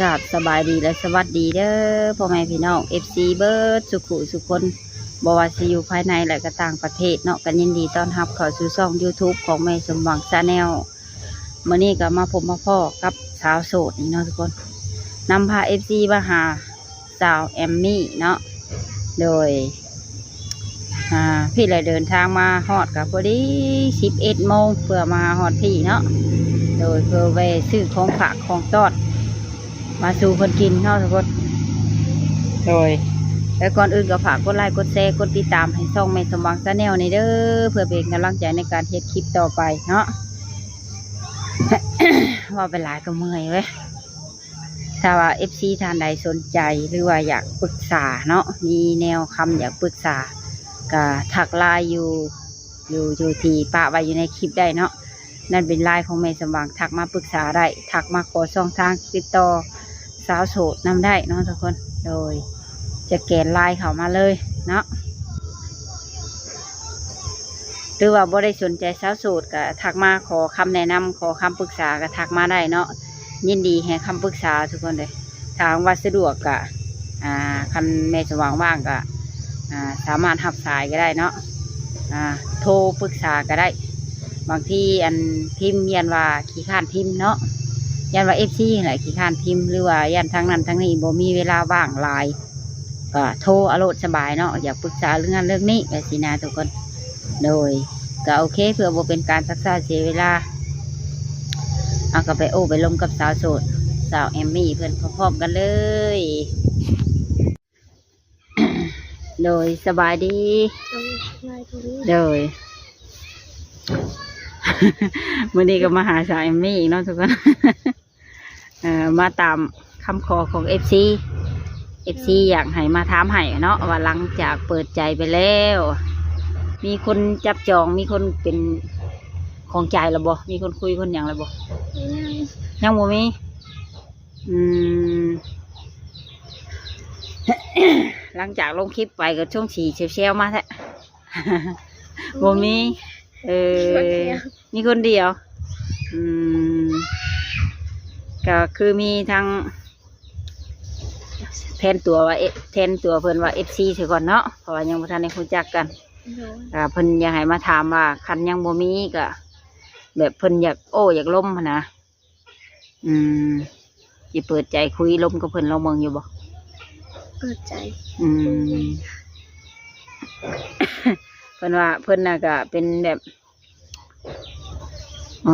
ກາບສະບາຍດີ ແລະ ສະຫວັດດີເດີ ພໍ່ແມ່ພີ່ນ້ອງ ເອັຟຊີ ເບິດສຸຂູສຸຄົນ ບໍ່ວ່າຊິຢູ່ພາຍໃນ ແລະ ກໍຕ່າງປະເທດເນາະ. ກໍຍິນດີຕ້ອນຮັບເຂົ້າສູ່ຊ່ອງ YouTube ຂອງແມ່ສົມຫວັງ Channel. ມື້ນີ້ກໍມາພົບມາພໍ້ກັບສາວໂສດນີ້ເນາະທຸກຄົນ, ນຳພາ ເອັຟຊີ ມາຫາ ສາວແອມມີ້ເນາະ. ໂດຍ ອ່າ ພີ່ລະເດີນທາງມາຮອດກໍພໍດີສິບເອັດໂມງ ເພື່ອມາຮອດພີ້ເນາະ. ໂດຍ ເພື່ອແວ່ຊື້ຂອງຝາກຂອງຕ້ອນມາສູ່ເພິ່ນກິນເນາະທຸກຄົນ. ໂດຍ ແລະ ກ່ອນອື່ນກໍຝາກກົດໄລກົດແຊ ກົດຕິດຕາມໃຫ້ຊ່ອງແມ່ສົມຫວັງ Channel ນີ້ເດີ ເພື່ອເປັນກຳລັງໃຈໃນການເຮັດຄລິບຕໍ່ໄປເນາະ. ເວົ້າໄປຫຼາຍກໍເມື່ອຍເວີຍ. ຖ້າວ່າ ເອັຟຊີ ທ່ານໃດສົນໃຈ ຫຼືວ່າຢາກປຶກສາເນາະ ມີແນວຄຳຢາກປຶກສາ ກໍທັກ LINE ຢູ່ ຢູ່ ຢູ່ທີ່ປະໄວ້ຢູ່ໃນຄລິບໄດ້ເນາະ. ນັ້ນເປັນ LINE ຂອງແມ່ສົມຫວັງ ທັກມາປຶກສາໄດ້ ທັກມາຂໍຊ່ອງທາງຕິດຕໍ່ສາວໂສດນຳໄດ້ເນາະທຸກຄົນ. ໂດຍ ສະແກນ LINE ເຂົ້າມາເລີຍເນາະ. ຫຼືວ່າບໍ່ໄດ້ສົນໃຈສາວໂສດ ກໍທັກມາຂໍຄຳແນະນຳ ຂໍຄຳປຶກສາກໍທັກມາໄດ້ເນາະ. ຍິນດີໃຫ້ຄຳປຶກສາທຸກຄົນເດີ. ຖ້າຫາກວ່າສະດວກກໍ ອ່າ ຄັນແມ່ສະຫວ່າງວ່າງກໍ ອ່າ ສາມາດຮັບສາຍກໍໄດ້ເນາະ. ອ່າ ໂທປຶກສາກໍໄດ້. ບາງທີອັນພິມຢ້ານວ່າຂີ້ຄ້ານພິມເນາະ, ຢ້ານວ່າ ເອັຟຊີ ຫັ້ນແຫຼະຂີ້ຄ້ານພິມ ຫຼືວ່າຢ້ານທາງນັ້ນທາງນີ້ບໍ່ມີເວລາວ່າງຫຼາຍ ກໍໂທເອົາໂລດສະບາຍເນາະ, ຢາກປຶກສາເລື່ອງນັ້ນເລື່ອງນີ້ແບບຊີ້ນະທຸກຄົນ. ໂດຍ ກໍໂອເຄ ເພື່ອບໍ່ເປັນການຊັກຊ້າເສຍເວລາ ເຮົາກໍໄປໂອ້ໄປລົມກັບສາວໂສດ ສາວແອມມີ້ເພິ່ນພ້ອມໆກັນເລີຍ. ໂດຍ ສະບາຍດີ. ໂດຍ ສະບາຍດີ. ໂດຍ ມື້ນີ້ກໍມາຫາສາວແອມມີ້ອີກເນາະທຸກຄົນ. ເອີ ມາຕາມຄຳຂໍຂອງ ເອັຟຊີ ເອັຟຊີ ຢາກໃຫ້ມາຖາມໃຫ້ເນາະ ວ່າຫຼັງຈາກເປີດໃຈໄປແລ້ວ ມີຄົນຈັບຈອງ ມີຄົນເປັນຂອງໃຈແລ້ວບໍ່? ມີຄົນຄຸຍຄົນຫຍັງແລ້ວບໍ່? ຍັງ ຍັງບໍ່ມີ. ອືມ ຫຼັງຈາກລົງຄລິບໄປກໍຊົງຊິແຊວໆມາແທ້. ບໍ່ມີ. ເອີ ມີຄົນດຽວ. ມີຄົນດຽວ. ອືມ ກໍຄືມີທັງແທນຕົວວ່າ ເອ ແທນຕົວເພິ່ນວ່າ ເອັຟຊີ ຊະກ່ອນເນາະ ເພາະວ່າຍັງບໍ່ທັນໄດ້ຮູ້ຈັກກັນ. ໂດຍ ກໍເພິ່ນຢາກໃຫ້ມາຖາມວ່າ ຄັນຍັງບໍ່ມີກໍແບບເພິ່ນຢາກໂອ້ຢາກລົມຫັ້ນນະ. ອືມ ຊິເປີດໃຈຄຸຍລົມກັບເພິ່ນລອງເບິ່ງຢູ່ບໍ່? ເປີດໃຈ. ອືມ ເພິ່ນວ່າເພິ່ນນະກະເປັນແບບ ເອີ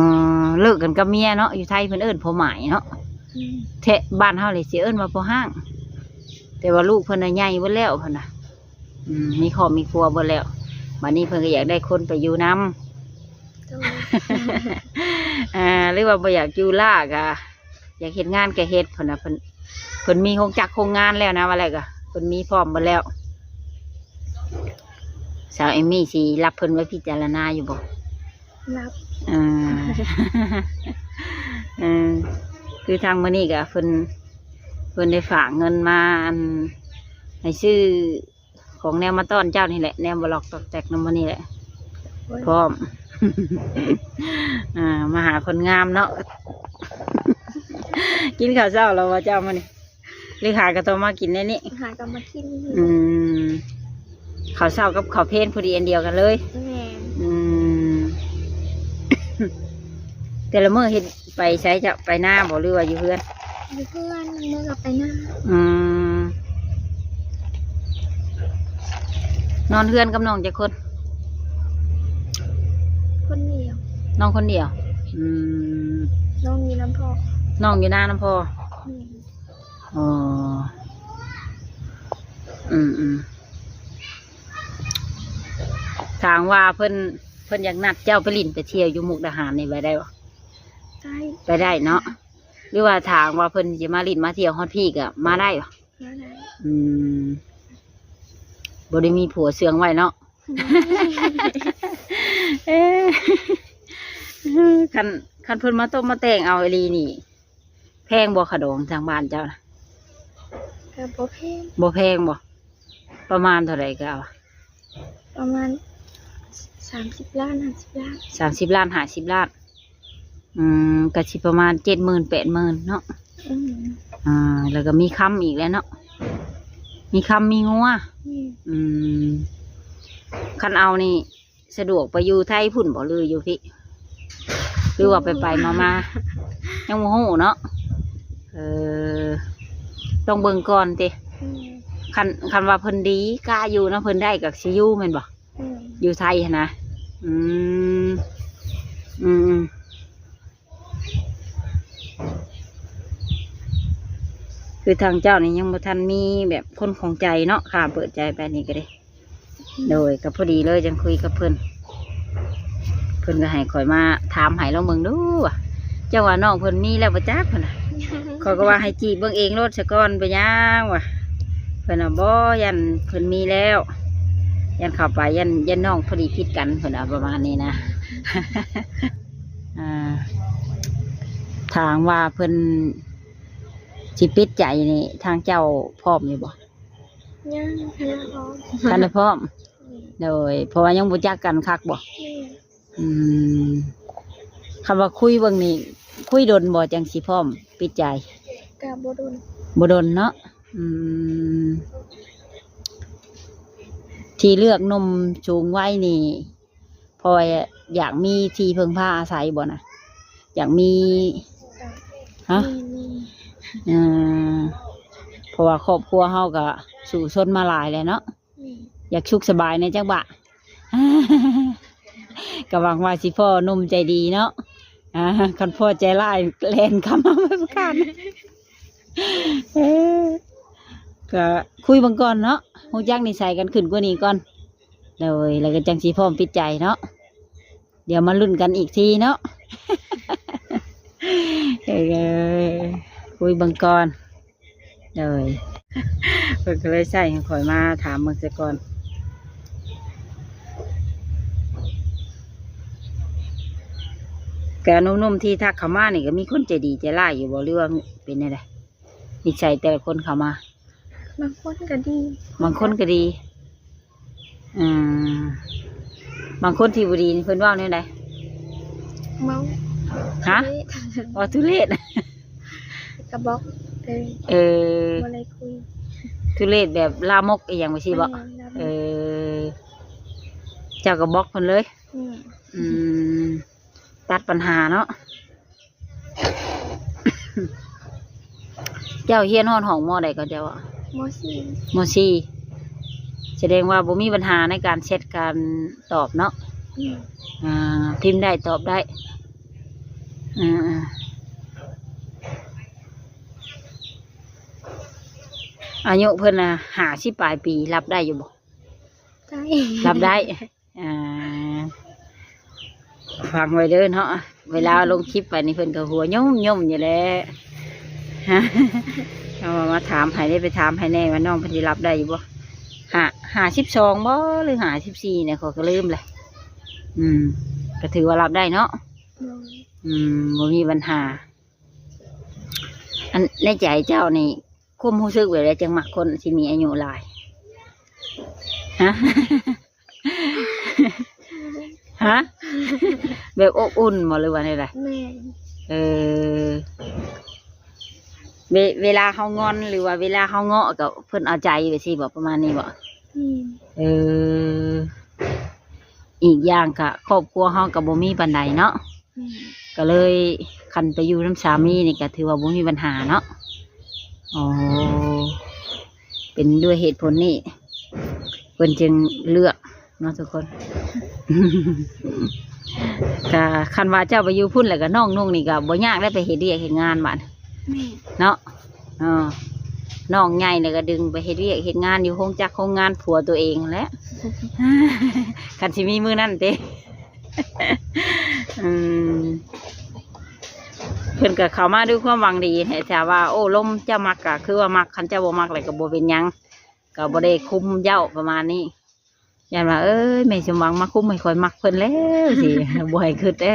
ເລີກກັນກັບເມຍເນາະ, ຢູ່ໄທເພິ່ນເອີ້ນຜົວໝ້າຍເນາະ. ອືມ ແທ້ບ້ານເຮົານີ້ຊິເອີ້ນວ່າພໍ່ຮ້າງ, ແຕ່ວ່າລູກເພິ່ນນະໃຫຍ່ເບິດແລ້ວເພິ່ນນະ. ອືມ ມີຄອບມີຄົວເບິດແລ້ວ, ບັດນີ້ເພິ່ນກໍຢາກໄດ້ຄົນໄປຢູ່ນຳ. ໂດຍ ອ່າ ຫຼືວ່າບໍ່ຢາກຢູ່ລ້າກະ ຢາກເຮັດງານກະເຮັດ ເພິ່ນນະ. ເພິ່ນ ເພິ່ນມີໂຮງຈັກໂຮງງານແລ້ວນະ ວ່າແລ້ວກະ ເພິ່ນມີພ້ອມເບິດແລ້ວ. ສາວເອມມີ້ຊິຮັບເພິ່ນໄວ້ພິຈາລະນາຢູ່ບໍ່? ຮັບ. ເອີ ເອີ ຄືທາງມື້ນີ້ກະເພິ່ນ ເພິ່ນໄດ້ຝາກເງິນມາ ອັນ ໃຫ້ຊື້ ຂອງແນວມາຕ້ອນເຈົ້ານີ້ແຫຼະ, ແນວບະລັອກຕອກແຕກນຳມື້ນີ້ແຫຼະ. ໂອ້ຍ ພ້ອມ ອ່າ ມາຫາຄົນງາມເນາະ. ກິນເຂົ້າເຊົ້າແລ້ວບໍ່ເຈົ້າມື້ນີ້? ຫຼືຫາກະຕ້ອງມາກິນໃນນີ້? ຫາກະມາກິນ. ອືມ ເຂົ້າເຊົ້າກັບເຂົ້າເພນພໍດີອັນດຽວກັນເລີຍ. ແມ່ນ. ອືມ ແຕ່ລະມື້ເຮັດ ໄປໃສເຈົ້າ? ໄປນາບໍ່ ຫຼືວ່າຢູ່ເຮືອນ? ຢູ່ເຮືອນ, ບາງມື້ກໍໄປນາ. ອືມ ນອນເຮືອນກັບນ້ອງຈັກຄົນ? ຄົນດຽວ. ນ້ອງຄົນດຽວ. ອືມ ນ້ອງຢູ່ນຳພໍ່. ນ້ອງຢູ່ນານຳພໍ່? ແມ່ນ. ອໍ ອືມໆ ຖ້າຫາກວ່າເພິ່ນ ເພິ່ນຢາກນັດເຈົ້າໄປຫຼິ້ນໄປທ່ຽວຢູ່ມຸກດາຫານນີ້ ໄປໄດ້ບໍ່? ໄດ້. ໄປໄດ້ເນາະ. ຫຼືວ່າຖ້າຫາກວ່າເພິ່ນຊິມາຫຼິ້ນມາທ່ຽວຮອດພີ້ກໍມາໄດ້ບໍ່? ມາໄດ້. ອືມ ບໍ່ໄດ້ມີຜົວເຊື່ອງໄວ້ເນາະ. ເອີ ຄັນ ຄັນເພິ່ນມາຕົບມາແຕ່ງເອົາອີ່ຫຼີນີ້ ແພງບໍ່ ຄ່າດອງທາງບ້ານເຈົ້ານະ? ກໍບໍ່ແພງ. ບໍ່ແພງບໍ່? ປະມານເທົ່າໃດກໍເອົາ? ປະມານສາມສິບລ້ານ ຫ້າສິບລ້ານ. ສາມສິບລ້ານ ຫ້າສິບລ້ານ. ອືມ ກໍຊິປະມານເຈັດໝື່ນ ແປດໝື່ນເນາະ. ອືມ ອ່າ ແລ້ວກໍມີຄຳອີກແຫຼະເນາະ ມີຄຳມີງົວ. ອືມ ອືມ ຄັນເອົານີ້ ສະດວກໄປຢູ່ໄທພຸ້ນບໍ່ ຫຼືຢູ່ພີ້ ຫຼືວ່າໄປໆມາໆ? ຍັງບໍ່ຮູ້ເນາະ. ເອີ ຕ້ອງເບິ່ງກ່ອນຕິ. ອືມ ຄັນ ຄັນວ່າເພິ່ນດີ ກະຢູ່ນຳເພິ່ນໄດ້ກໍຊິຢູ່ແມ່ນບໍ່? ອືມ ຢູ່ໄທຫັ້ນນະ. ອືມ ອືມ ຄືທາງເຈົ້ານີ້ຍັງບໍ່ທັນມີແບບຄົນຂອງໃຈເນາະ ຂ້າເປີດໃຈໄປນີ້ກໍໄດ້. ໂດຍ ກໍພໍດີເລີຍ ຈັ່ງຄຸຍກັບເພິ່ນ ເພິ່ນກໍໃຫ້ຂ້ອຍມາຖາມໃຫ້ລອງເບິ່ງດູວ່າ ເຈົ້າວ່ານ້ອງເພິ່ນມີແລ້ວບໍ່ຈັກ ເພິ່ນນະ. ຂ້ອຍກໍວ່າໃຫ້ຈີບເບິ່ງເອງໂລດຊະກ່ອນ ເປັນຫຍັງວະ ເພິ່ນວ່າ ບໍ່ ຢ້ານເພິ່ນມີແລ້ວ ຢ້ານເຂົ້າໄປ ຢ້ານ ຢ້ານນ້ອງພໍດີຜິດກັນ ເພິ່ນວ່າປະມານນີ້ນະ. ອ່າ ຖ້າຫາກວ່າເພິ່ນຊິປິດໃຈນີ້ ທາງເຈົ້າພ້ອມຢູ່ບໍ່? ຍັງ ທັນໄດ້ພ້ອມ ທັນໄດ້ພ້ອມ. ອືມ ໂດຍ ເພາະວ່າຍັງບໍ່ຈັກກັນຄັກບໍ່? ແມ່ນ. ອືມ ຄຳວ່າຄຸຍເບິ່ງນີ້ ຄຸຍດົນບໍ່ ຈັ່ງຊິພ້ອມປິດໃຈ? ກະບໍ່ດົນ ບໍ່ດົນເນາະ. ອືມ ທີ່ເລືອກໜຸ່ມສູງໄວນີ້ ເພາະວ່າຢາກມີທີ່ເພິ່ງພາອາໄສບໍ່ນະ? ຢາກມີ ກະ ຮະ? ມີ ມີ ເອີ ເພາະວ່າຄອບຄົວເຮົາກະສູ້ຊົນມາຫຼາຍແລ້ວເນາະ. ອືມ ຢາກສຸກສະບາຍແດ່ຈັກບາດ ກໍຫວັງວ່າຊິພໍ້ໜຸ່ມໃຈດີເນາະ. ອ່າ ຄັນພໍ້ໃຈຮ້າຍແລ່ນເຂົ້າມາບໍ່ປະການ. ເອີ ກໍຄຸຍເບິ່ງກ່ອນເນາະ ຮູ້ຈັກນິໄສກັນຂຶ້ນກວ່ານີ້ກ່ອນ. ໂດຍ ແລ້ວກໍຈັ່ງຊິພ້ອມປິດໃຈເນາະ. ດຽວມາລຸ້ນກັນອີກທີເນາະ. ເອີ ຄຸຍເບິ່ງກ່ອນ. ໂດຍ ເພິ່ນກໍເລີຍໃຊ້ໃຫ້ຂ້ອຍມາຖາມເບິ່ງຊະກ່ອນ. ກະໜຸ່ມໆທີ່ທັກເຂົ້າມານີ້ ກໍມີຄົນໃຈດີໃຈຮ້າຍຢູ່ບໍ່ ຫຼືວ່າເປັນແນວໃດ ນິໄສແຕ່ລະຄົນເຂົ້າມາ? ບາງຄົນກໍດີ ບາງຄົນກໍດີ. ອືມ ບາງຄົນທີ່ບໍ່ດີນີ້ເພິ່ນເວົ້າແນວໃດ? ເວົ້າ ຮະ? ທຸເລດ ເວົ້າທຸເລດ ກໍບລັອກ. ເອີ ເອີ ບໍ່ໄດ້ຄຸຍ ທຸເລດແບບລາມົກອີ່ຫຍັງຈັ່ງຊີ້ບໍ? ແມ່ນ ລາມົກ. ເອີ ເຈົ້າກໍບລັອກເພິ່ນເລີຍ. ອືມ ອືມ ຕັດບັນຫາເນາະ. ເຈົ້າຮຽນຮອດຫ້ອງ ມໍໃດກໍເຈົ້າອະ? ມໍສີ່ ມໍສີ່ ສະແດງວ່າບໍ່ມີບັນຫາໃນການແຊັດການຕອບເນາະ. ອືມ ອ່າ ພິມໄດ້ຕອບໄດ້. ອ່າ ອາຍຸເພິ່ນນະຫ້າສິບປາຍປີ ຮັບໄດ້ຢູ່ບໍ່? ໄດ້ ຮັບໄດ້. ອ່າ ຟັງໄວ້ເດີເນາະ ເວລາລົງຄລິບໄປນີ້ເພິ່ນກໍຫົວຍົ່ມໆຢູ່ແຫຼະ. ເອົາມາຖາມໃຫ້ເດ້ ໄປຖາມໃຫ້ແດ່ວ່ານ້ອງເພິ່ນຊິຮັບໄດ້ຢູ່ບໍ່? ຫ້າ ຫ້າສິບສອງບໍ່ ຫຼື ຫ້າສິບສີ່ນີ້ ຂ້ອຍກໍລືມແຫຼະ. ອືມ ກໍຖືວ່າຮັບໄດ້ເນາະ. ໂດຍ ອືມ ບໍ່ມີບັນຫາ. ອັນໃນໃຈເຈົ້ານີ້ ຄວາມຮູ້ສຶກແບບໃດຈຶ່ງມັກຄົນທີ່ມີອາຍຸຫຼາຍ? ຮະ? ຮະ? ແບບອົບອຸ່ນບໍ່ ຫຼືວ່າແນວໃດ? ແມ່ນ. ເອີ ເວ ເວລາເຮົາງອນ ຫຼືວ່າເວລາເຮົາເງາະ ກໍເພິ່ນເອົາໃຈ ແບບຊີ້ບໍ່? ປະມານນີ້ບໍ່? ແມ່ນ. ເອີ ອີກຢ່າງກະຄອບຄົວເຮົາກໍບໍ່ມີປານໃດເນາະ. ແມ່ນ. ກໍເລີຍ ຄັນໄປຢູ່ນຳສາມີນີ້ກໍຖືວ່າບໍ່ມີບັນຫາເນາະ. ອໍ ເປັນດ້ວຍເຫດຜົນນີ້ ເພິ່ນຈຶ່ງເລືອກເນາະທຸກຄົນ. ກໍຄັນວ່າເຈົ້າໄປຢູ່ພຸ້ນ ແລ້ວກໍນ້ອງນຸ່ງນີ້ກໍບໍ່ຍາກໄດ້ໄປເຮັດວຽກເຮັດງານບາດ. ແມ່ນ. ເນາະ. ເອີ ນ້ອງໃຫຍ່ແລ້ວກໍດຶງໄປເຮັດວຽກເຮັດງານຢູ່ໂຮງຈັກໂຮງງານຜົວຕົວເອງຫັ້ນແຫຼະ ຄັນຊິມີມື້ນັ້ນຕິ. ອືມ ເພິ່ນກໍເຂົ້າມາດ້ວຍຄວາມຫວັງດີແຫຼະ ຖ້າວ່າໂອ້ລົມເຈົ້າມັກກໍຄືວ່າມັກ ຄັນເຈົ້າບໍ່ມັກແລ້ວກໍບໍ່ເປັນຫຍັງ ກໍບໍ່ໄດ້ຄຸມເຈົ້າປະມານນີ້. ຢ້ານວ່າ ເອີຍ ແມ່ສົມຫວັງມາຄຸມໃຫ້ຂ້ອຍມັກເພິ່ນແລ້ວຊິ ບໍ່ໃຫ້ຄິດເດ້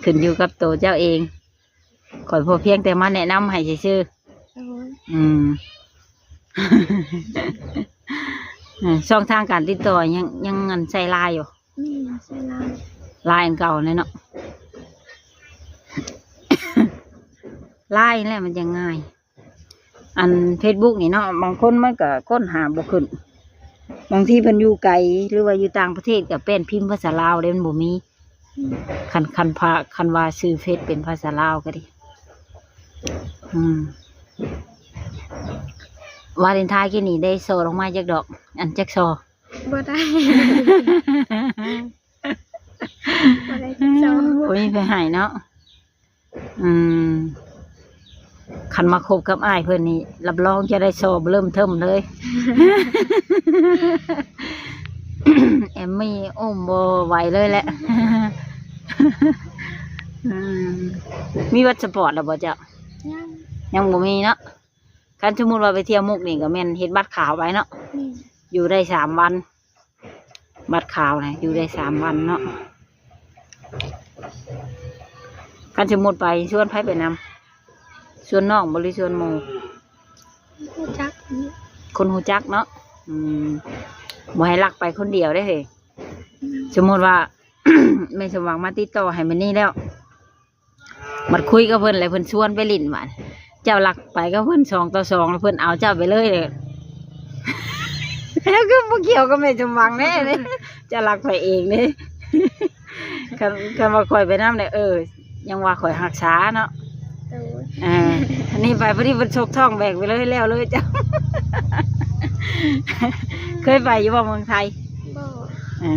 ຂຶ້ນຢູ່ກັບໂຕເຈົ້າເອງ ຂ້ອຍພໍພຽງແຕ່ມາແນະນຳໃຫ້ຊື່ໆ. ໂດຍ. ອືມ ເອີ ຊ່ອງທາງການຕິດຕໍ່ຍັງ ຍັງອັນໃຊ້ລາຍຢູ່? ແມ່ນ ໃຊ້ລາຍ ລາຍອັນເກົ່າແຫຼະເນາະ. ລາຍແຫຼະມັນຈັ່ງງ່າຍ. ອັນເຟສບຸກນີ້ເນາະ ບາງຄົນມັນກໍຄົ້ນຫາບໍ່ຂຶ້ນ ບາງທີເພິ່ນຢູ່ໄກ ຫຼືວ່າຢູ່ຕ່າງປະເທດ ກໍແປ້ນພິມພາສາລາວເດ້ ມັນບໍ່ມີ. ອືມ ຄັນ ຄັນພາ ຄັນວ່າຊື່ເຟສເປັນພາສາລາວກໍດີ. ອືມ ວາເລນທາຍກີ້ນີ້ໄດ້ສໍດອກໄມ້ຈັກດອກ ອັນ ຈັກສໍ? ບໍ່ໄດ້ ບໍ່ໄດ້ຈັກສໍ. ບໍ່ມີໃຜໃຫ້ເນາະ. ອືມ ຄັນມາຄົບກັບອ້າຍເພິ່ນນີ້ ຮັບຮອງຈະໄດ້ສໍເລີ່ມເທີມເລີຍ. ແອມມີ້ອຸ້ມບໍ່ໄຫວເລີຍແຫຼະ. ອືມ ມີບັດສະປອດແລ້ວບໍ່ເຈົ້າ? ຍັງ ຍັງບໍ່ມີເນາະ. ຄັນສົມມຸດວ່າໄປທ່ຽວມຸກນີ້ ກໍແມ່ນເຮັດບັດຂາວໄປເນາະ. ແມ່ນ ຢູ່ໄດ້ສາມວັນ. ບັດຂາວນະ ຢູ່ໄດ້ສາມວັນເນາະ. ຄັນສົມມຸດໄປ ຊວນໃຜໄປນຳ? ຊວນນ້ອງບໍ່ ຫຼືຊວນໝູ່? ຮູ້ຈັກ ຄົນຮູ້ຈັກເນາະ. ອືມ ບໍ່ໃຫ້ລັກໄປຄົນດຽວເດ້ເຮີ້ຍ. ອືມ ສົມມຸດວ່າ ແມ່ສົມຫວັງມາຕິດຕໍ່ໃຫ້ມື້ນີ້ແລ້ວ ບັດຄຸຍກັບເພິ່ນແລ້ວ ເພິ່ນຊວນໄປຫຼິ້ນ ບາດເຈົ້າລັກໄປກັບເພິ່ນສອງຕໍ່ສອງ ແລ້ວເພິ່ນເອົາເຈົ້າໄປເລີຍ ແລ້ວຄືບໍ່ກ່ຽວກັບແມ່ສົມຫວັງແດ່ເດ້ ເຈົ້າລັກໄປເອງເດ້. ຄັນ ຄັນວ່າຂ້ອຍໄປນຳແລ້ວ ເອີ ຍັງວ່າຂ້ອຍຮັກສາເນາະ. ໂດຍ ເອີ ອັນນີ້ໄປພໍດີເພິ່ນຊົກທ້ອງແບກໄປເລີຍ ແລ້ວເລີຍເຈົ້າ. ເຄີຍໄປຢູ່ບໍ່ເມືອງໄທ? ບໍ່. ເອີ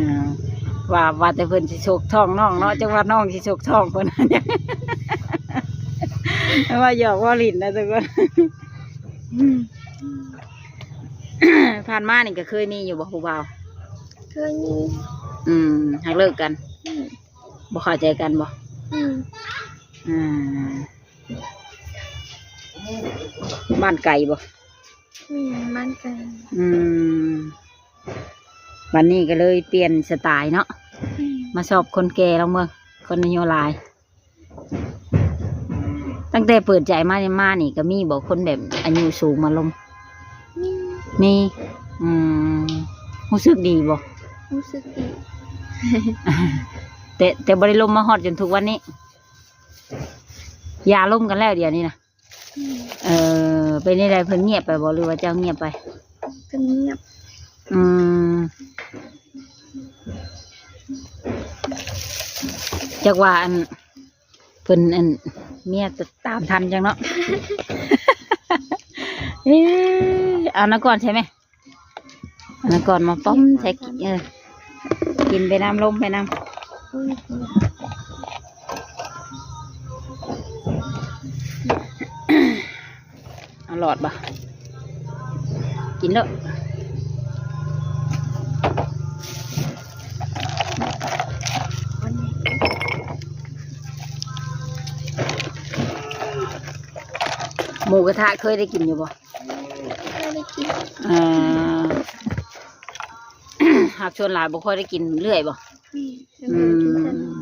ວ່າ ວ່າແຕ່ເພິ່ນຊິຊົກທ້ອງນ້ອງເນາະ ອືມ ຈັກວ່ານ້ອງຊິຊົກທ້ອງເພິ່ນ. ວ່າຫຍອກວ່າຫຼິ້ນນະທຸກຄົນ. ຜ່ານມານີ້ກໍເຄີຍມີຢູ່ບໍ່ຜູ້ບ່າວ? ເຄີຍມີ. ອືມ ຫາກເລີກກັນ. ອືມ ບໍ່ເຂົ້າໃຈກັນບໍ່? ອືມ ອືມ ບ້ານໄກບໍ່? ແມ່ນ ບ້ານໄກ. ອືມ ບັດນີ້ກໍເລີຍປ່ຽນສະໄຕເນາະ. ແມ່ນ ມາຊອບຄົນແກ່ລອງເບິ່ງ ຄົນອາຍຸຫຼາຍ. ຕັ້ງແຕ່ເປີດໃຈມານີ້ ມານີ້ກໍມີບໍ່ຄົນແບບອາຍຸສູງມາລົມ? ມີ ມີ. ອືມ ຮູ້ສຶກດີບໍ່? ຮູ້ສຶກດີ. ແຕ່ ແຕ່ບໍ່ໄດ້ລົມມາຮອດຈົນທຸກວັນນີ້? ຢ່າລົມກັນແລ້ວດຽວນີ້ນະ. ອືມ ເອີ ເປັນຈັ່ງໃດ ເພິ່ນງຽບໄປບໍ່ ຫຼືວ່າເຈົ້າງຽບໄປ? ເພິ່ນງຽບ. ອືມ ຈັກວ່າອັນ ເພິ່ນອັນ ເມຍຕາມທັນຈັກເນາະ. ເອີ ເອົານະກ່ອນໃຊ່ໄໝ? ອັນນັ້ນກ່ອນມາປ້ອມໃສ່ ເອີ ກິນໄປນຳ ລົມໄປນຳ. ເອົາຫຼອດບໍ່? ກິນໂລດ. ໝູກະທະເຄີຍໄດ້ກິນຢູ່ບໍ່? ເຄີຍໄດ້ກິນ. ເອີ ຫາກສ່ວນຫຼາຍບໍ່ຄ່ອຍໄດ້ກິນເລື້ອຍບໍ່? ແມ່ນ. ອືມ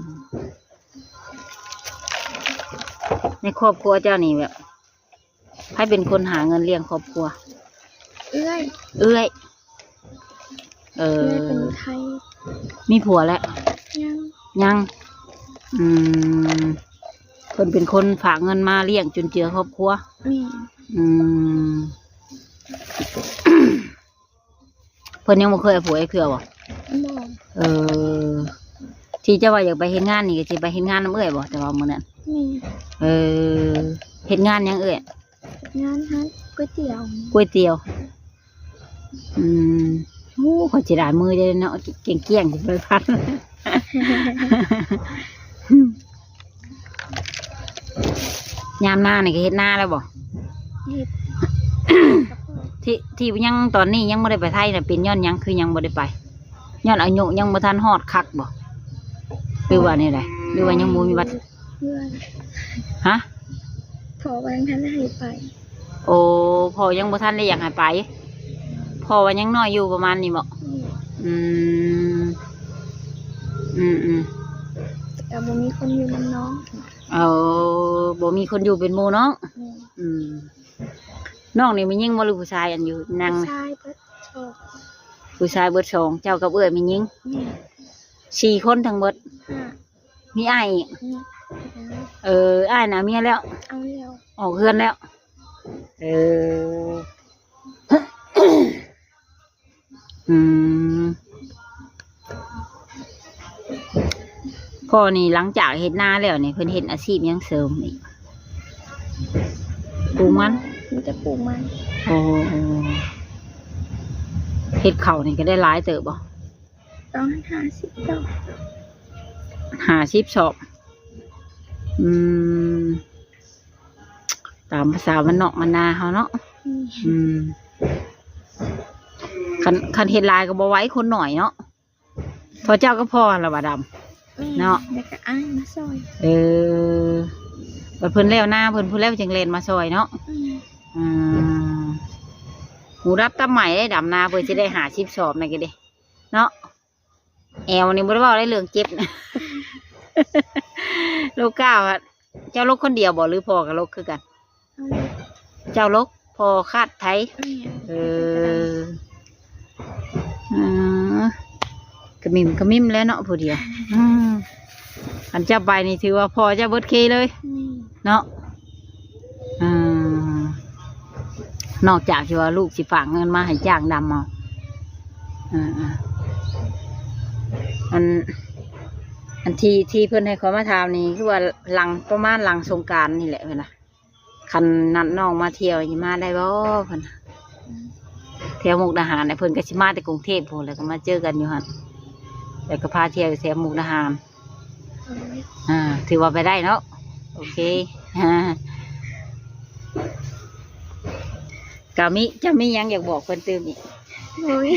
ໃນຄອບຄົວເຈົ້ານີ້ແບບ ໃຜເປັນຄົນຫາເງິນລ້ຽງຄອບຄົວ? ເອື້ອຍ. ເອື້ອຍ. ເອີ ເອື້ອຍເປັນໄທ. ມີຜົວແລ້ວ? ຍັງ. ຍັງ. ອືມ ເພິ່ນເປັນຄົນຝາກເງິນມາລ້ຽງຈຸນເຈືອຄອບຄົວ. ແມ່ນ. ອືມ ເພິ່ນຍັງບໍ່ເຄີຍເອົາຜົວຈັກເທື່ອບໍ່? ບໍ່. ເອີ ທີ່ເຈົ້າວ່າຢາກໄປເຮັດງານນີ້ ກໍຊິໄປເຮັດງານນຳເອື້ອຍບໍ່ ແຕ່ວ່າມື້ນັ້ນ? ແມ່ນ. ເອີ ເຮັດງານຫຍັງເອື້ອຍ? ເຮັດງານຮ້ານກ໋ວຍຕຽວ. ກ໋ວຍຕຽວ. ອືມ ໂອ້ ຂ້ອຍຊິໄດ້ມື້ເດ້ເນາະ ກ້ຽງໆ ຊິໄປພັນ. ຍາມນານີ້ກໍເຮັດນາແລ້ວບໍ່? ເຮັດ. ທີ່ ທີ່ຍັງ ຕອນນີ້ຍັງບໍ່ໄດ້ໄປໄທນະ ເປັນຍ້ອນຫຍັງ ຄືຍັງບໍ່ໄດ້ໄປ? ຍ້ອນອາຍຸຍັງບໍ່ທັນຮອດຄັກບໍ່ ຫຼືວ່າແນວໃດ? ຫຼືວ່າຍັງບໍ່ມີບັດ? ເພື່ອນ. ຮະ? ພໍ່ວ່າຍັງທັນໃຫ້ໄປ. ໂອ້ ພໍ່ຍັງບໍ່ທັນໄດ້ຢາກໃຫ້ໄປ. ພໍ່ວ່າຍັງນ້ອຍຢູ່ປະມານນີ້ບໍ? ອືມ ອືມ ອືມ ແຕ່ບໍ່ມີຄົນຢູ່ນຳນ້ອງ. ເອີ ບໍ່ມີຄົນຢູ່ເປັນໝູ່ນ້ອງ. ແມ່ນ. ອືມ ນ້ອງນີ້ແມ່ນຍິງບໍ່ ຫຼືຜູ້ຊາຍ ອັນຢູ່ນັ່ງ? ຜູ້ຊາຍເບິດສອງ. ຜູ້ຊາຍເບິດສອງ ເຈົ້າກັບເອື້ອຍແມ່ນຍິງ? ແມ່ນ. ສີ່ຄົນທັງເບິດ. ຫ້າ. ມີອ້າຍອີກ? ແມ່ນ. ເອີ ອ້າຍນະເອົາເມຍແລ້ວ? ເອົາແລ້ວ. ອອກເຮືອນແລ້ວ. ເອີ ອືມ ພໍ່ນີ້ຫຼັງຈາກເຮັດນາແລ້ວນີ້ ເພິ່ນເຮັດອາຊີບຫຍັງເສີມອີກ? ປູກມັນ? ມີແຕ່ປູກມັນ. ໂອ້ ເຮັດເຂົ້ານີ້ກໍໄດ້ຫຼາຍເຕີບບໍ່? ຕ້ອງຫ້າສິບສອບ. ຫ້າສິບສອບ. ອືມ ຕາມພາສາບ້ານນອກບ້ານນາເຮົາເນາະ. ອືມ ອືມ ຄັນ ຄັນເຮັດຫຼາຍກໍບໍ່ໄຫວ ຄົນໜ້ອຍເນາະ. ເທົ່າເຈົ້າກັບພໍ່ຫັ້ນລະວ່າດຳ ແມ່ນ ເນາະ ແລ້ວກໍອ້າຍມາຊ່ອຍ. ເອີ ບັດເພິ່ນແລ້ວນາເພິ່ນ ຜູ້ແລ້ວຈຶ່ງແລ່ນມາຊ່ອຍເນາະ. ອືມ ອືມ ຫູດັບຕັບໄໝໄດ້ດຳນາ ເພິ່ນຊິໄດ້ຫ້າສິບສອບນັ້ນກໍເດ້ເນາະ. ແອວນີ້ບໍ່ໄດ້ເວົ້າໄດ້ເລື່ອງເຈັບ. ລູກກ້າວ ເຈົ້າລົກຄົນດຽວບໍ່ ຫຼືພໍ່ກໍລົກຄືກັນ? ເຈົ້າລົກ ພໍ່ຄາດໄຖ. ແມ່ນ ເອີ ອືມ ກະມິ້ມກະມິ້ມແຫຼະເນາະຜູ້ດຽວ. ອືມ ຄັນເຈົ້າໄປນີ້ຖືວ່າພໍ່ເຈົ້າເບິດເຄເລີຍ. ແມ່ນ ເນາະ. ອືມ ນອກຈາກທີ່ວ່າລູກຊິຝາກເງິນມາໃຫ້ຈ້າງດຳເອົາ. ເອີ ເອີ ອັນ ອັນທີ່ ທີ່ເພິ່ນໃຫ້ຂ້ອຍມາຖາມນີ້ ຄືວ່າຫຼັງ ປະມານຫຼັງສົງການນີ້ແຫຼະເພິ່ນວ່າ ຄັນນັດນ້ອງມາທ່ຽວຊິມາໄດ້ບໍ່ ເພິ່ນ ແຖວມຸກດາຫານນະ. ເພິ່ນກໍຊິມາແຕ່ກຸງເທບພຸ້ນ ແລ້ວກໍມາເຈີກັນຢູ່ຫັ້ນ ແລ້ວກໍພາທ່ຽວແຖວມຸກດາຫານ. ໂດຍ ອ່າ ຖືວ່າໄປໄດ້ເນາະ. ໂອເຄ ອ່າ ກະມີ ຈະມີຫຍັງຢາກບອກເພິ່ນຕື່ມອີກ? ໂດຍ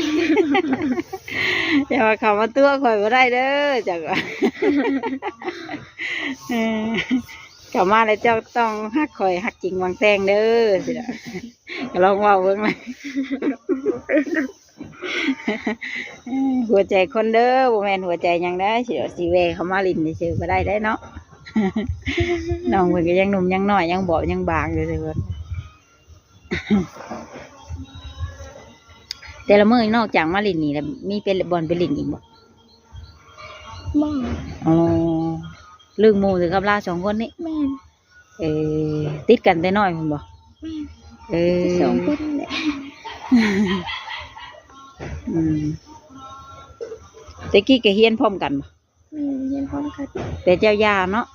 ຢ່າວ່າເຂົ້າມາຕົວະຂ້ອຍບໍ່ໄດ້ເດີ ຈັກວ່າ ເອີ ເຂົ້າມາແລ້ວເຈົ້າຕ້ອງຮັກຂ້ອຍ ຮັກຈິງຫວັງແຕ່ງເດີ ຊີ້ນະ. ກໍລອງເວົ້າເບິ່ງນະ ຫົວໃຈຄົນເດີ ບໍ່ແມ່ນຫົວໃຈຫຍັງນະ ຊິ ຊິແວ່ເຂົ້າມາຫຼິ້ນຊື່ໆກໍໄດ້ເດ້ເນາະ. ນ້ອງເພິ່ນກໍຍັງໜຸ່ມຍັງນ້ອຍ ຍັງບອບຍັງບາງຢູ່ເດີ. ແຕ່ລະມື້ນອກຈາກມາຫຼິ້ນນີ້ລະ ມີໄປບ່ອນໄປຫຼິ້ນອີກບໍ່? ບໍ່. ອໍ ລຶ້ງໝູ່ແຕ່ກັບລາວສອງຄົນນີ້? ແມ່ນ. ເອີ ຕິດກັນແຕ່ນ້ອຍພຸ້ນບໍ່? ແມ່ນ. ເອີ ສອງຄົນແຫຼະ. ອືມ ແຕ່ກີ້ກໍຮຽນພ້ອມກັນບໍ່? ແມ່ນ ຮຽນພ້ອມກັນ. ແຕ່ເຈົ້າຢ່າເນາະ?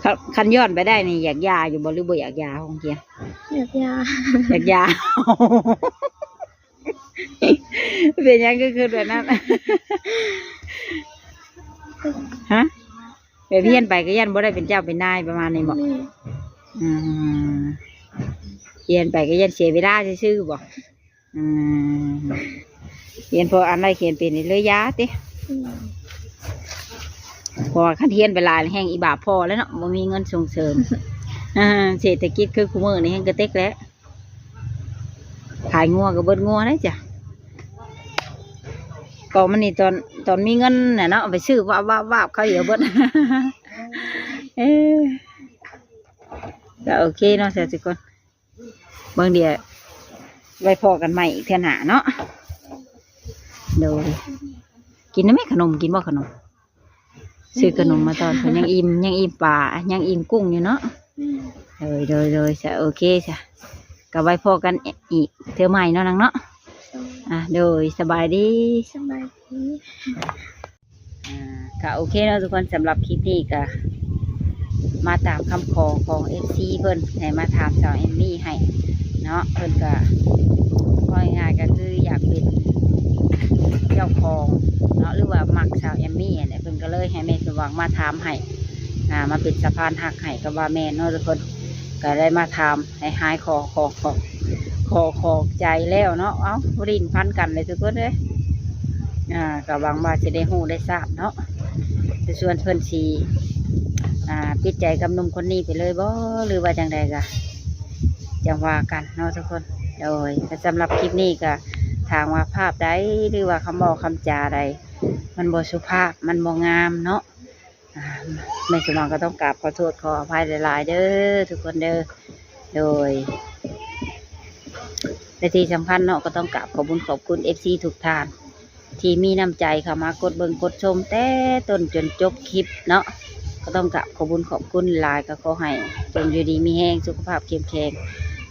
ອໍ ຄັນ ຄັນຍ້ອນໄປໄດ້ນີ້ ຢາກຢ່າຢູ່ບໍ່ ຫຼືບໍ່ຢາກຢ່າໂຮງຮຽນ? ຢາກຢ່າ. ຢາກຢ່າ. ເປັນຫຍັງຄືຄິດແບບນັ້ນ? ຮະ? ແບບຮຽນໄປກໍຢ້ານບໍ່ໄດ້ເປັນເຈົ້າເປັນນາຍປະມານນີ້ບໍ? ແມ່ນ. ອືມ ຮຽນໄປກໍຢ້ານເສຍເວລາຊື່ໆບໍ? ອືມ ຮຽນພໍອ່ານໄດ້ຂຽນເປັນນີ້ເລີຍຢ່າຕິ? ແມ່ນ. ເພາະວ່າຄັນຮຽນໄປຫຼາຍແຮ່ງອີບາບພໍແລ້ວເນາະ ບໍ່ມີເງິນສົ່ງເສີມ. ເສດຖະກິດຄືຄູ່ມື້ນີ້ແຮ່ງກະເຕັກແຫຼະ. ຂາຍງົວກໍເບິດງົວໄດ໋ຈ້ະ. ກໍມັນນີ້ຕອນ ຕອນມີເງິນນະເນາະ ໄປຊື້ວາບໆໆ ເຂົາດຽວເບິດ. ເອີ ກໍໂອເຄເນາະ ສາທຸກຄົນ ເບິ່ງດຽວໄວ້ພໍ້ກັນໃໝ່ອີກເທື່ອໜ້າເນາະ. ໂດຍ ກິນໄດ້ໄໝ ຂະໜົມ ກິນບໍ່ຂະໜົມ? ຊື້ຂະໜົມມາຕ້ອນເພິ່ນ ຍັງອີ່ມ ຍັງອີ່ມປາ ຍັງອີ່ມກຸ້ງຢູ່ເນາະ. ແມ່ນ. ໂດຍ ໂດຍ ໂດຍ ສະ ໂອເຄສະ ກໍໄວ້ພໍ້ກັນອີກເທື່ອໃໝ່ເນາະນາງເນາະ. ໂດຍ. ອ່າ ໂດຍ ສະບາຍດີ. ສະບາຍດີ. ອ່າ ກໍໂອເຄເນາະທຸກຄົນ ສຳລັບຄລິບນີ້ກໍມາຕາມຄຳຂໍຂອງເອັຟຊີເພິ່ນ ໃຫ້ມາຖາມສາວແອມມີໃຫ້ເນາະ. ເພິ່ນກໍ ເວົ້າງ່າຍໆ ກໍຄືຢາກເປັນເຈົ້າຂອງເນາະ ຫຼືວ່າມັກສາວແອມມີຫັ້ນແຫຼະ ເພິ່ນກໍເລີຍໃຫ້ແມ່ສົມຫວັງມາຖາມໃຫ້ ອ່າ ມາເປັນສະພານຮັກໃຫ້ ກໍວ່າແມ່ນເນາະທຸກຄົນ. ກໍໄດ້ມາຖາມໃຫ້ຫາຍຂໍ ຂໍ ຂໍ ຂໍຂອບໃຈແລ້ວເນາະ. ເອົ້າ ຫຼິ້ນພັນກັນເລີຍທຸກຄົນເອີຍ. ອ່າ ກໍຫວັງວ່າຊິໄດ້ຮູ້ໄດ້ຊາບເນາະ ຈະຊວນເພິ່ນຊິ ອ່າ ປິດໃຈກັບໜຸ່ມຄົນນີ້ໄປເລີຍບໍ່ ຫຼືວ່າຈັ່ງໃດ ກໍຈັ່ງວ່າກັນເນາະທຸກຄົນ. ໂດຍ ກໍສຳລັບຄລິບນີ້ກໍ ຖ້າວ່າພາບໃດ ຫຼືວ່າຄຳເວົ້າຄຳຈາໃດ ມັນບໍ່ສຸພາບ ມັນບໍ່ງາມເນາະ ອ່າ ແມ່ສົມຫວັງກໍຕ້ອງກາບຂໍໂທດຂໍອະໄພຫຼາຍໆເດີທຸກຄົນເດີ. ໂດຍ ແລະທີ່ສຳຄັນເນາະ ກໍຕ້ອງກາບຂອບບຸນຂອບຄຸນເອັຟຊີທຸກທ່ານ ທີ່ມີນ້ຳໃຈເຂົ້າມາກົດເບິ່ງກົດຊົມແຕ່ຕົ້ນຈົນຈົບຄລິບເນາະ ກໍຕ້ອງກາບຂອບບຸນຂອບຄຸນຫຼາຍ ກໍຂໍໃຫ້ຈົ່ງຢູ່ດີມີແຮງ ສຸຂະພາບເຂັ້ມແຂງ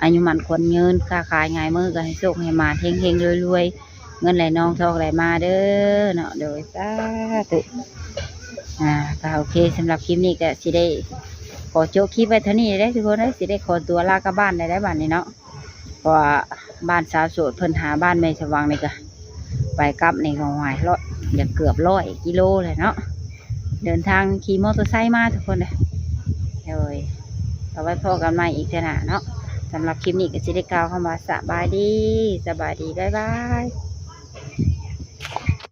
ອາຍຸໝັ້ນຂວັນຍືນ ຄ້າຂາຍງ່າຍມື ກໍໃຫ້ໂຊກໃຫ້ໝານ ເຮັງໆ ລວຍໆ ເງິນໄຫຼນອງທອງໄຫຼມາເດີເນາະ ໂດຍ ສາທຸ. ອ່າ ກໍໂອເຄ ສຳລັບຄລິບນີ້ກໍຊິໄດ້ຂໍໂຈະຄລິບໄວ້ເທົ່ານີ້ເດ້ທຸກຄົນເອີຍ ຊິໄດ້ຂໍຕົວລາກັບບ້ານໄດ້ໄດ໋ບາດນີ້ເນາະ ເພາະວ່າບ້ານສາວໂສດເພິ່ນຫາບ້ານແມ່ສະຫວ່າງນີ້ກໍໄປກັບນີ້ກໍຫວາຍເລາະ ຢາກເກືອບຮ້ອຍກິໂລແຫຼະເນາະ ເດີນທາງຂີ່ມໍເຕີໄຊມາທຸກຄົນເອີຍ ໂດຍ ເອົາໄວ້ພໍ້ກັນໃໝ່ອີກເທື່ອໜ້າເນາະ ສຳລັບຄລິບນີ້ກໍຊິໄດ້ກ່າວຄຳວ່າສະບາຍດີ ສະບາຍດີ ບາຍບາຍ.